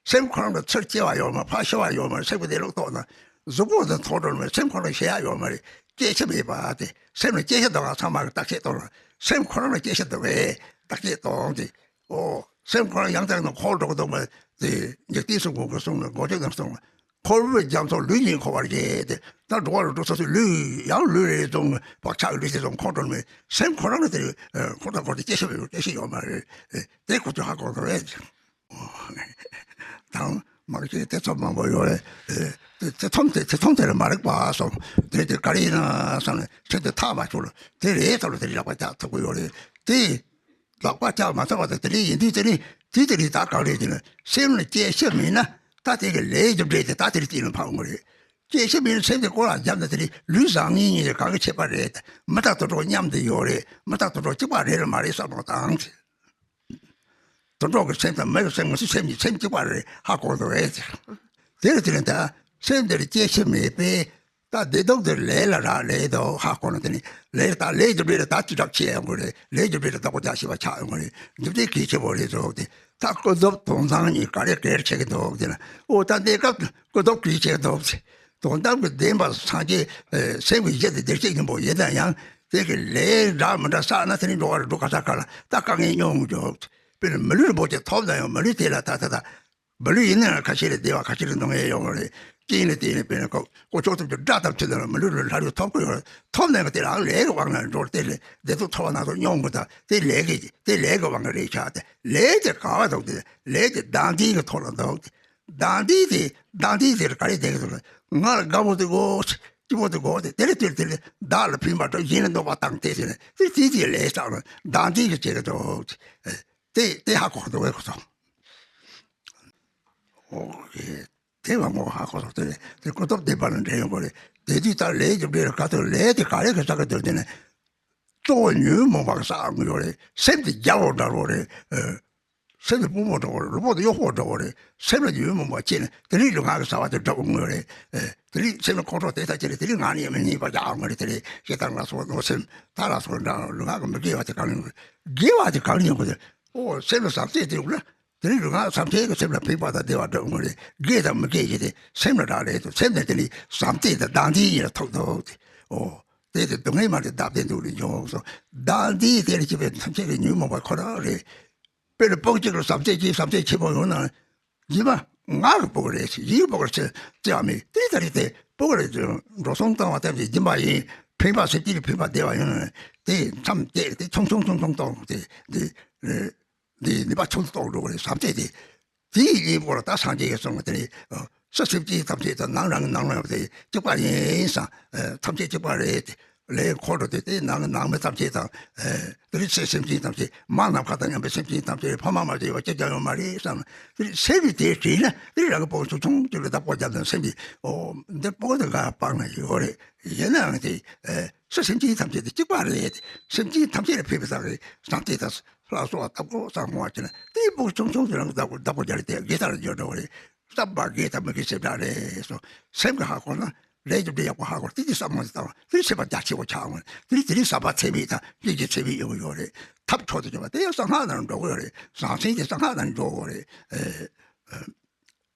སེམས་ཁོ་རང་ལ་ཚུར་སྐྱེ་བ་ཡོད་མ་ཕར་ཤི་བ་ཡོད་མ་སེམས་ཀྱི་གནས་ལུགས་རྟོགས་ན་གཟུགས་པོ་དེ་མཐོང་འགྲོ་མ་སེམས་ཁོ་རང་ཤེས་ཡ་ཡོད་མ་རེད། སྐྱེ་ཤི་མེད་པ་དེ་སེམས་ལ་སྐྱེ་ཤི་འདུག་ག་ཚང་མ་གི་བརྟག་དཔྱད་གཏོང་ལ་སེམས་ཁོ་རང་ལ་སྐྱེ་ཤི་འདུག་པས་བརྟག་དཔྱད་གཏོང་དེ། ཨོ། སེམས་ཁོ་རང་ཡང་དག་ན་འཁོར་འགྲོ་གི་འདུག་པ་དེ་འཇིག་རྟེན་གསུམ་མགོན་གྱི་གསུང་ལ་མགོ་ཅོག་ནང་གསུང་ལ་འཁོར་བའི་རྒྱ་མཚོ་ལུས་ཀྱིས་འཁོར་བར་བྱེད་དེ། ད་འགྲོ་བ་རུ་འགྲོ་ས་སུ་ལུས་ཡང་ལུས་རེ་བཙོང་བག་ཆགས་ལུས་དེ་བཙོང་འཁོར་འགྲོ་མེད། སེམས་ཁོ་རང་ལ་དེ་འཁོར་དང་འཁོར་དེ་སྐྱེ་ཤི་ཡོད་སྐྱེ་ཤི་ཡོད་མ་རེད། དེ་ཁོ་ཚོས་ཧ་གོ་དགོས་རེད། དང་མ་གི་དེ་ཚོ་མང་པོ་ཡོད་རེད། དེ་དེ་ཐོམ་དེ་དེ་ཐོམ་དེ་ལ་མ་རིག་པ་སོང་དེ་དེ་ག་རེ་ཡིན་ན་བསམ་ནས་ཚེ་དེ་ཐག་མ་ཆོད་ལ་དེ་རེད་ཐོག་ལ་དེ་ལག་པ་རྒྱག་ཐུབ་ཀྱི་ཡོད་རེད་དེ། ལག་པ་བཅག་མ་ཐུབ་པ་དང་དེ་འདྲ་ཡིན་དུས་དེ་ནི་དེ་དེ་རིགས་ད་གང་རེད་དེ་ནི་སེམས་ལ་སྐྱེ་ཤི་མེད་ན་ད་དེ་གི་ལས་རྒྱུ་འབྲས་དེ་ད་དེ་རིགས་དེ་ནི་འཕགས་འོང་གི་རེད། སྐྱེ་ཤི་མེད་ན་སེམས་དེ་ཀོ་ལ་འཇམ་ན་དེ་ནི་ལུས་བཟང་ངན་གཉིས་ཀྱི་གང་གི་ཁྱད་པར་རེད། མི་དང་དུད་འགྲོ་མཉམ་དུ་ཡོད་རེད། མི་དང་དུད་འགྲོ་གཅིག་པ་རེད་ལ་མ་རེད་བསམ་བློ་བཏང་། དུད་འགྲོ་གི་སེམས་དང་མི་གི་སེམས་ངོ་སོ་སེམས་ཀྱི་སེམས་གཅིག་པ་རེད་ཧ་གོ་འདུག་ཨེ། དེ་རེད་དེ་རེད་ད། སེམས་འདིར་སྐྱེ་ཤི་མེད་པས། ད་བདེ་སྡུག་འདིར་ལས་ལ་རག་ལས་དོ་ཧ་གོ་ན་དེ་ནི་ལས་ད་ལས་རྒྱུ་འབྲས་ལ་ད་ཅི་འདྲ་ཆེ་ཡོང་གི་རེད། ལས་རྒྱུ་འབྲས་ལ་བདག་པོ་རྒྱག་ཤེས་པ་ཆགས་ཡོང་གི་རེད། རྒྱུ་འབྲས་གལ་ཆེ་བོ་རེད་ཟེར་བ་དེ་ད་ཀུན་རྫོབ་དོན་དམ་གཉིས་ག་རེ་གལ་ཆེ་གི་འདུག་དེ་ན་ཨོ་ད་འདི་སྐབས་ཀུན་རྫོབ་གལ་ཆེ་གི་འདུག་དོན་དམ་གྱི་བདེན་པ་སངས་རྒྱས་སེམས་ཀྱི་གཞི་དེ་བདེ་གཤེགས་སྙིང་པོ་ཡིན་ན་ཡང་དེ་གི་ལས་འདྲ་མི་འདྲ་བསགས་ན་དེ་ནི་འགྲོ་བ་རུ་འགྲོ་ག་ས་ག་ལ་ད་དཀའ་ངལ་མྱོང་འགྱོ། དཔེར་ན་མི་ལུས་རིན་པོ་ཆེ་ཐོབ་ན་ཡང་མི་ལུས་དེ་ལ་ད་ད་ད། མི་ལུས་ཡིན་ན་ཡང་ཁ་ཤས་ལ་བདེ་བ་ཁ་ཤས་ལ་སྡུག་བསྔལ་ཡོང་གི་རེད། རྐྱེན་ལ་བརྟེན་ནས་དཔེར་ན་ཀོ་ཀོ་ཅོག་ཐུབ་ཀྱི་དགྲ་དང་ཕྱི་ལ་མི་ལུས་ལ་ལྷ་ལུས་ཐོབ་ཀྱི་ཡོད་རེད། ཐོབ་ན་ཡང་དེ་རང་ལས་ཀྱི་དབང་ལ་འགྲོ་དེ་ལས་བདེ་སྡུག་ཐོབ་པ་ན་ཚོ་མྱོང་དགོས་ད་དེ་ལས་ཀྱི་དེ་ལས་ཀྱི་དབང་གིས་རེད་ཆགས་ཏེ་ལས་དེ་ག་བ་འདུག་དེ་ལས་དེ་དང་དེ་གི་ཐོག་ལ་འདུག་དེ་དང་དེ་དེ་དང་དེ་དེ་ག་རེ་བསྡད་ཀྱི་འདུག་ང་ལ་དགའ་བོ་དེ་དགོས། སྐྱིད་པོ་དེ་དགོས་དེ་དེ་ལས་དེ་དེ་ལས་བདག་ལ་ཕན་པ་འགྲོ་གཞན་ལ་གནོད་པ་བཏང་དེ་དེ་ལས་དེ་དེ་དེ་ལས་བསགས་ལ་དང་དེ་གི་བྱེད་ཀྱི་འདུག་དེ་དེ་ཧ་གོ་འདུག་བས་ཁོ་ཚོ། ཨོ་ཡེ། དེ་བ་མོ་ཧ་གོ་སོགས་དེ་དེ་ཀུན་རྫོབ་བདེན་པ་ལ་འདྲེན་ཡོང་གི་རེད། དེ་དུས་ད་ལས་ཀྱི་འབྲས་ལ་ག་ཚོད་ལས་དེ་ག་རེ་གི་བསགས་ཀྱི་འདུག་དེ་ནས་གཙོ་བོ་ཉོན་མོངས་པ་གི་བསགས་ཡོང་གི་ཡོད་རེད། སེམས་དེ་རྒྱལ་པོ་འདྲ་བོ་རེད། ཨ། སེམས་དེ་དཔོན་པོ་འདྲ་བོ་རེད། ལུས་པོ་དེ་གཡོག་པོ་འདྲ་བོ་རེད། སེམས་ལ་ཉོན་མོངས་པ་སྐྱེས་ནས་དེ་རིང་ལུས་ངག་གི་བྱ་བ་དེ་འདྲ་བོ་ཡོང་གི་རེད། ཨ། དེ་རིང་སེམས་ལ་ཁོང་ཁྲོ་དེ་ལྟར་སྐྱེས་ནས་དེ་རིང་ངག་ནས་མི་སྙན་པ་རྒྱག་ཡོང་གི་རེད། དེ་རིང་ཞེ་སྡང་ལ་སོགས་གནོད་སེམས་ད་ལ་སོགས་འདྲ་ལུས་ངག་གི་མི་དགེ་བ་དེ་གང་ཡོང་གི་རེད། དགེ་བ་དེ་གང་ཡོང་གི་རེད། ཨོ་སེམས་ལ་བསམ་གཏན་དེ་ཡོང་ན། དེ་ནི་ལུས་ངག་ཐམས་ཅད་ཀྱི་སེམས་ལ་ཕན་པ་དང་བདེ་བ་འདྲ་བོ་རེད། དགེ་དང་མི་དགེ་ཞེས་ཏེ་སེམས་ལ་རག་ལས་དང་སེམས་ནི་དེ་ནི་བསམ་གཏན་དང་བདག་འཛིན་ཡིན་ལ་ཐུག་འདུག་སྟེ། ཨོ། དེ་དེ་སྡུག་བསྔལ་མ་རེད་བདག་བདེ་སྡུག་ལས་འབྱུང་སོ། བདག་འཛིན་དེ་ལ་སྐྱེས་པའི་ཐམས་ཅད་ཀྱི་ཉོན་མོངས་པ་ཁོ་རང་རེད། དཔེར་ན་སྤུ་གུ་གཅིག་ལ་བསམ་གཏན་གྱིས་བསམ་གཏན་ཆེན་པོ་ཡོང་ན། སྦྱིན་པ་ང་གི་སྤུ་གུ་རེད་ཞེས་ཡིན་སྤུ་གུ་རེད་ཟེར་བརྩི་བ་མེད་དེ་ལྟར་རེད་དེ་སྤུ་གུ་རེད་ཅེས་འགྲོ་སོང་བཏང་བ་ལྟར་གྱི་སྦྱིན་པ་ཡིན་ཕན་པ་སེམས་ཅན་ལ་ཕན་པ་བདེ་བ་ཡོང་ན་དེ་མཚམས་བཅད་དེ་ཆུང་ཆུང་ཆུང་ཆུང་གཏོང་དེ་དེ། འདི་ནུས་པ་ཆུང་དུ་གཏོང་འགྲོ་གི་རེད་བསམ་སྟེ་དེ། དེའི་སྙིང་པོ་ལ་ད་སངས་རྒྱས་ཀྱིས་གསུངས་པ་དེ་རེད། སུ་སེམས་ཅན་ཐམས་ཅད་དང་ནང་རང་གི་ནང་ལ་ཡོད་དེ་གཅིག་པ་ཡིན་བསམ། ཐམས་ཅད་གཅིག་པ་རེད་དེ། ལས་འཁོར་འགྲོ་དེ་དེ་ནང་གི་ནང་མི་ཐམས་ཅད་དང་། དེ་རིང་ཚེ་སེམས་ཅན་ཐམས་ཅད་མ་ནམ་མཁའ་དང་མཉམ་པའི་སེམས་ཅན་ཐམས་ཅད་ཕ་མ་མ་བརྗེ་བ་ཅི་ཀྱང་ཡོད་མ་རེད་བསམ། དེ་རིང་སེམས་ཀྱི་དེ་དྲིས་ན་དེ་རིང་རང་གི་སྤོ་ཆུང་ཆུང་གཅིག་ལ་བདག་པོ་རྒྱབ་ན་སེམས་ཀྱི་འོ་འདི་སྤོ་དེ་འགའ་སྤང་ན་ཡོད་རེད། ཡིན་ནའང་དེ། སུ་སེམས་ཅན་ཐམས་ཅད་དེ་གཅིག་པ་རེད། སེམས་ཅན་ཐམས་ཅད་ལ་ཕན་པའི་བསམ་པའི་བསམ་གཏན་དང་ལ་སོགས་པ་བདག་པོ་བསམ་བློ་བྱས་ན་དེའི་སྤུ་གུ་ཆུང་ཆུང་དེ་རང་གི་བདག་པོ་བདག་པོ་རྒྱག་རེད་དེ་དགེ་དང་འགྱུར་འགྲོ་བ་རེད། བསམ་པ་དགེ་དང་མི་དགེ་ཞེ་དྲག་རེད་སོ། སེམས་ཀྱི་ཧ་གོ་ན་ལས་ཀྱི་འབྲས་ཡག་པོ་ཧ་གོ་དེ་དེ་བསམ་བློ་དེ་བཏང་དེ་ཤེས་པ་རྒྱ་ཆེ་བོ་ཆགས་འོང་དེ་དེ་རིང་བསམ་པ་ཚད་མེད་དང་ལས་ཀྱི་ཚད་མེད་ཡོང་གི་ཡོད་རེད། ཐབས་མཆོག་ཏུ་གྱུར་པ་དེ་ཡང་གསང་སྔགས་ནང་འགྲོ་གི་ཡོད་རེད། ཟང་ཟིང་དེ་གསང་སྔགས་ནང་འགྲོ་གི་ཡོད་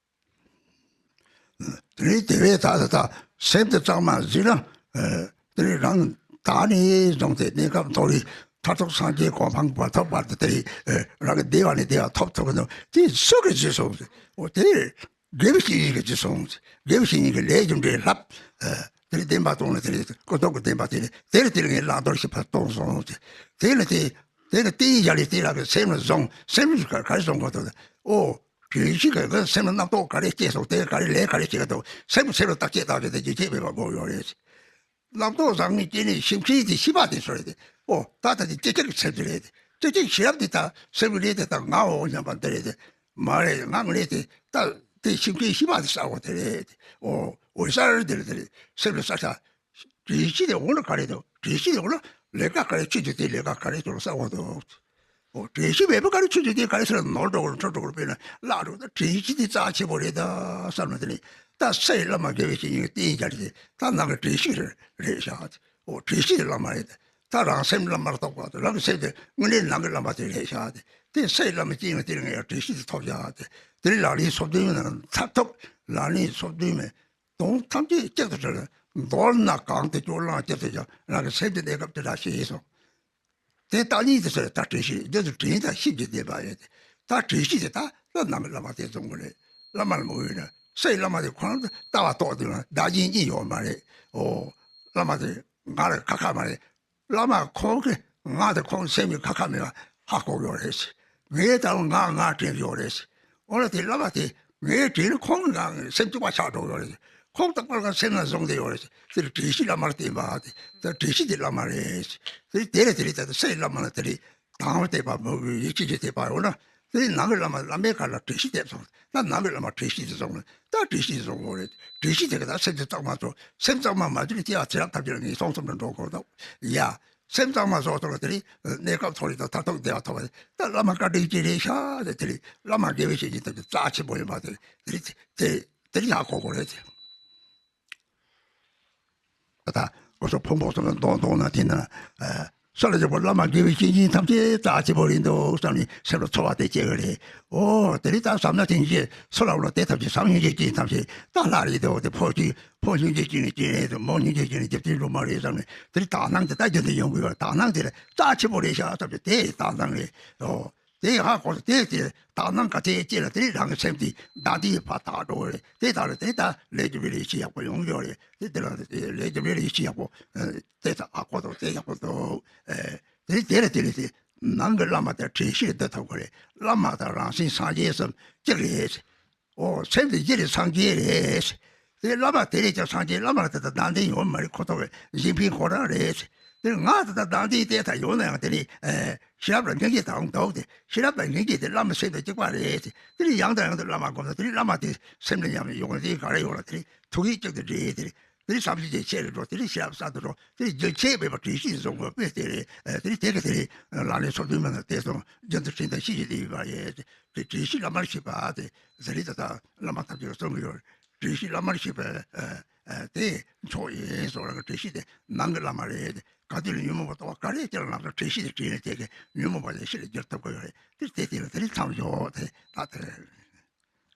རེད། དེ་ནས་དེ་བས་ད་ད་ད་སེམས་དེ་གཙང་མ་ཟིན་ན། དེ་ནས་རང་ད་ནས་བཟུང་སྟེ་གནས་སྐབས་མཐོ་རིས་མཐར་ཐུག་སངས་རྒྱས་གོ་འཕང་བར་ཐོབ་བར་དུ་དེ་རང་གི་བདེ་བ་ནས་བདེ་བ་ཐོབ་ཐུབ་ཀྱི་འདུག་དེ་སུ་གིས་བྱས་སོང་ཟེར། འོ་དེ་དགེ་བའི་བཤེས་གཉེན་གྱིས་བྱས་སོང་ཟེར། དགེ་བའི་བཤེས་གཉེན་གྱི་ལས་རྒྱུ་འབྲས་བསླབ། དེ་ནས་བདེན་པ་གཏོང་ལ་དེ་ནས་ཀུན་རྫོབ་ཀྱི་བདེན་པ་དེ་ནས་དེ་ནས་དེ་ནས་ངས་བླང་དོར་ཞིབ་པ་གཏོང་སོང་ཟེར། དེ་ནས་དེ་དེ་ནས་དེའི་ཡ་ལས་དེ་ལ་གི་སེམས་ལ་བཟུང་སེམས་ལ་ག་རེ་བཟུང་དགོས་འདུག་ཨོ། གལ་སྲིད་ཀྱི་སེམས་ལ་རྣམ་རྟོག་ག་རེ་སྐྱེས་སོང་དེ་ག་རེ་ལས་ག་རེ་བྱེད་ཀྱི་འདུག་སེམས་སེམས་ལ་བརྟག་དཔྱད་བཏང་བྱས་ཏེ་རྒྱུན་ཆད་མེད་པར་དགོས་ཡོད་རེད། རྣམ་རྟོག་བཟང་ངན་སྐྱེས་ནས་ཤིང་ཁྱི་དེ་ཤི་བ་དེ་ཚོ་རེད་དེ། ཨོ་ད་ལྟ་དེ་སྐྱེ་སྐྱེ་གི་ཚད་དེ་རེད་དེ། སྐྱེ་སྐྱེ་ཤི་རབས་དེ་ད་སེམས་ཀྱི་ལས་དེ་ད་ངའོ་སྙམ་པ་འདི་རེད་དེ། མ་རེད་ངའི་ལས་དེ་ད་དེ་ཤིང་ཁྱི་ཤི་བ་དེ་ས་འོ་དེ་རེད་དེ། ཨོ་འོད་གསལ་དེ་རེད་དེ་རེད་སེམས་ལ་ས་ཆ། དྲན་ཤེས་དེ་འོ་ན་ག་རེ་འདུག་དྲན་ཤེས་དེ་འོ་ན་ལས་ཀ་ག་རེ་བྱེད་རྒྱུ་དེ་ལས་ཀ་ག་རེ་འདུག་ས་འོ་འདུག་འོ་དྲན་ཤེས་མེད་པ་ག་རེ་ཆུ་ཆུ་དེ་ག་རེ་ཟེར་ན་ནོར་འགྲོ་གི་འཕྲོ་འགྲོ་གི་དཔེར་ན་བརླག་འགྲོ། ད་དྲན་ཤེས་དེ་རྩ་ཆེ་པོ་རེད་ད་བསམ་ན་དེ་ནི་ད་སའི་བླ་མ་དགེ་བའི་བཤེས་གཉེན་གྱི་བསྟེན་བྱ་རེད། ད་ནང་གི་དྲན་ཤེས་རེད་བཞག་དེ། འོ་དྲན་ཤེས་དེ་བླ་མ་རེད། ད་རང་སེམས་བླ་མར་རྟོགས་པ་དེ་རང་གི་སེམས་དེ་དངོས་གནས་ནང་གི་བླ་མ་དེ་རེད་བཞག་དེ། དེ་སའི་བླ་མ་སྐྱེས་ན་དེ་ལ་ངས་ཡང་དྲན་ཤེས་དེ་ཐོབ་བཞག་དེ། དེ་ནི་ལག་ལེན་སོ་བདུན་ནང་མཐར་ཐུག་ལག་ལེན་སོ་བདུན་མའི་དོན་ཐམས་ཅད་གཅིག་ཏུ་དྲིལ། མདོར་ན་གང་དུ་སྐྱོ་ལང་སྐྱིད་དུ་བཞག་རང་གི་སེམས་ཀྱི་གནས་སྐབས་དེ་འདྲ་ཞིག་ཡིན་སོང་། དེ་བརྟག་གཉིས་དེ་ཚོ་ལ་ད་དྲན་ཤེས་རེད། འདི་ཚོ་དྲན་དང་ཤེས་ཀྱི་བསྡད་པ་ཡོད་དེ། ད་དྲན་ཤེས་དེ་ད་ལ་ནང་གི་བླ་མ་དེ་བཟུང་དགོས་རེད། བླ་མ་ལ་མ་འོས་ན་སའི་བླ་མ་དེ་ཁོ་རང་ལྟ་བ་རྟོགས་དུས་ན་བདག་གཞན་གཉིས་ཡོད་མ་རེད། འོ་བླ་མ་དེ་ང་ལ་ཁ་ཁ་མ་རེད། བླ་མ་ཁོང་གི་ང་དང་ཁོང་སེམས་ཀྱི་ཁ་ཁ་མེད་པ་ཧ་གོ་ཡོད་རེད། ངའི་ལྟ་བ་ང་ང་དྲན་ཡོད་རེད། འོ་ན་དེ་བླ་མ་དེ་ངའི་དྲན་ཁོང་གི་ང་སེམས་གཅིག་པ་ཆགས་འགྲོ་ཡོད་རེད། ཁོང་དང་པར་ཁ་སེམས་ལ་བཟུང་བསྡད་ཡོད་རེད། དེ་ལ་དྲན་ཤེས་བླ་མར་བསྟེན་པ་དེ་དེ་དྲན་ཤེས་དེ་བླ་མ་རེད། དེ་དེ་ལ་དེ་ལ་ད་སའི་བླ་མ་ལ་དེ་ལ་དང་བ་བསྟེན་པ་མོས་གུས་ཡིད་ཆེས་ཀྱིས་བསྟེན་པ་ཡོད་ན། དེ་ནང་གི་བླ་མ་བླ་མའི་བཀའ་ལ་དྲན་ཤེས་དེ་སོང་། ད་ནང་གི་བླ་མ་དྲན་ཤེས་དེ་སོང་། ད་དྲན་ཤེས་དེ་སོང་བོ་རེད། དྲན་ཤེས་དེ་ག་ད་སེམས་དེ་གཙང་མ་ཚོ་སེམས་གཙང་མ་མ་བྱུང་ན་དེ་ཡང་ཚེ་རབས་ཐམས་ཅད་ལ་ངན་སོང་གསུམ་དུ་འགྲོ་དགོས་འདུག་ཡ། སེམས་གཙང་མ་བཟོ་ཐུབ་ལ་དེ་རིང་གནས་སྐབས་མཐོ་རིས་དང་མཐར་ཐུག་བདེ་བ་ཐོབ་པ་ད་བླ་མ་བཀའ་དྲིན་ཅན་རེད་ཤག་དེ་དེ་རིང་བླ་མ་དགེ་བའི་བཤེས་གཉེན་ཐམས་ཅད་རྩ་ཆེན་པོ་ཡིན་པ་དེ་དེ་རིང་དེ་དེ་རིང་ཡག་གོ་གོ་རེད་དེ། ད་ལྟ་སྐུ་གཟུགས་ཕུང་པོ་གསུམ་ལ་འདོན་འདོན་ན་དེ་ན། ས་ལ་བཞག་པ་བླ་མ་དགེ་བའི་བཤེས་གཉེན་ཐམས་ཅད་རྩ་ཆེ་བོ་རེད་འདུག་བསམ་ནས་སེམས་ལ་ཚོར་བ་དེ་སྐྱེ་གི་རེད། ཨོ་དེ་རིང་ད་བསམ་ན་དེ་འདྲ་སུ་ལ་འོ་ལ་དེ་ཐམས་ཅད་བསམ་སྙིང་རྗེ་སྐྱེས་ཐམས་ཅད་ད་ལྷ་རེད་འདུག་དེ་ཕོ་གཅིག་ཕོ་སྙིང་རྗེ་སྐྱེས་ནས་སྐྱེས་རེད་འདུག་མོ་སྙིང་རྗེ་སྐྱེས་ནས་རྒྱབ་རྟེན་སྒྲོལ་མ་རེད་བསམ་ནས་དེ་རིང་དག་སྣང་དེ་ད་རྒྱུན་དུ་ཡོང་གི་ཡོད། དག་སྣང་དེ་རྩ་ཆེ་བོ་རེད་ཤག་བསམ་ནས་དེ་དག་སྣང་རེད། ཨོ། དེ་ཧ་གོ་སོང་། དེ་དེ་དག་སྣང་ག་ཚད་སྐྱེས་ལ་དེ་རང་གི་སེམས་དེ་བདག་ལྟའི་ཕར་དག་འགྲོ་བ་རེད། དེ་དག་ལ་དེ་ད་ལས་རྒྱུ་འབྲས་ལ་ཡིད་ཆེས་ཡག་པོ་ཡོང་གི་ཡོད་རེད། དེ་དེ་ལ་ལས་རྒྱུ་འབྲས་ལ་ཡིད་ཆེས་ཡག་པོ་དེ་ད་ཧ་གོ་སོང་། དེ་ཡག་པོ་འདུག་དེ་དེ་ལ་དེ་ལ་དེ་ནང་གི་བླ་མ་དང་དྲན་ཤེས་སྡོད་ཐུབ་དགོས་རེད། བླ་མ་དང་རང་སེམས་སངས་རྒྱས་སམ་གཅིག་རེད། ཨོ་སེམས་དེ་གཅིག་རེད། སངས་རྒྱས་རེད། དེ་བླ་མ་དེ་རེད་ཀྱང་སངས་རྒྱས་བླ་མ་ལ་དེ་ལྟར་བདག་ལྟ་ཡོད་མ་རེད། ཁོ་ཐོག་གི་གཞན་ཕན་ཁོ་རང་རེད། དེ་ང་དེ་ལྟར་བདག་ལྟའི་ལྟས་དང་ཡོད་ན་ཡང་དེ་ནི་ཤེས་རབ་ལ་སྙིང་རྗེ་དང་འདུག་སྟེ། ཤེས་རབ་དང་སྙིང་རྗེ་དེ་བླ་མ་སེམས་དང་གཅིག་པ་རེད། དེ་ནི་ཡང་དང་ཡང་དུ་བླ་མ་སྒོམ་ན་དེ་ནི་བླ་མ་དེ་སེམས་ལ་ཉམས་ནས་ཡོང་དེ་ག་རེ་ཡོང་ལ་དེ་ནི་ཐུགས་ཡིད་གཅིག་ཏུ་འདྲེས་དེ་ནི་དེ་ནི་བསམ་གཞིག་ཅན་ཆེ་རུ་འགྲོ། དེ་ནི་ཤེས་རབ་གསར་དུ་འགྲོ། དེ་ནི་རྒྱུན་ཆད་མེད་པར་དྲན་ཤེས་བཟུང་དགོས་པས་དེ་རེད། དེ་ནི་དེ་ག་དེ་ནི་ལག་ལེན་སོ་བདུན་མ་ན་དེ་སོང་རྒྱུན་དུ་དྲན་དང་ཤེས་བཞིན་དུ་ཡོད་པ་ཡོད། དེ་དྲན་ཤེས་བླ་མར་བྱེད་པ་དེ་ཟེར་རེད། ད་ལྟ་བླ་མ་ཐམས་ཅད་ལ་གསུང་གི་ཡོད། དྲན་ཤེས་བླ་མར་བྱེད་པ་དེ་མཆོག་ཡིན་སོགས་ལ་དྲན་ཤེས་དེ་ནང་གི་བླ་མ་རེད། ག་དུས་ལ་ཉོན་མོངས་པ་ལྟ་བ་ག་རེ་སྐྱེ་ལ་ལམ་སང་དྲན་ཤེས་དེ་དྲན་ནས་དེ་གི་ཉོན་མོངས་པ་དེ་ཕྱི་ལ་བསྒྱུར་ཐུབ་ཀྱི་ཡོད་རེད། དེ་དེ་དེ་ལ་དེ་རིང་མཚམས་འཇོག་དེ་ད་དེ་རེད།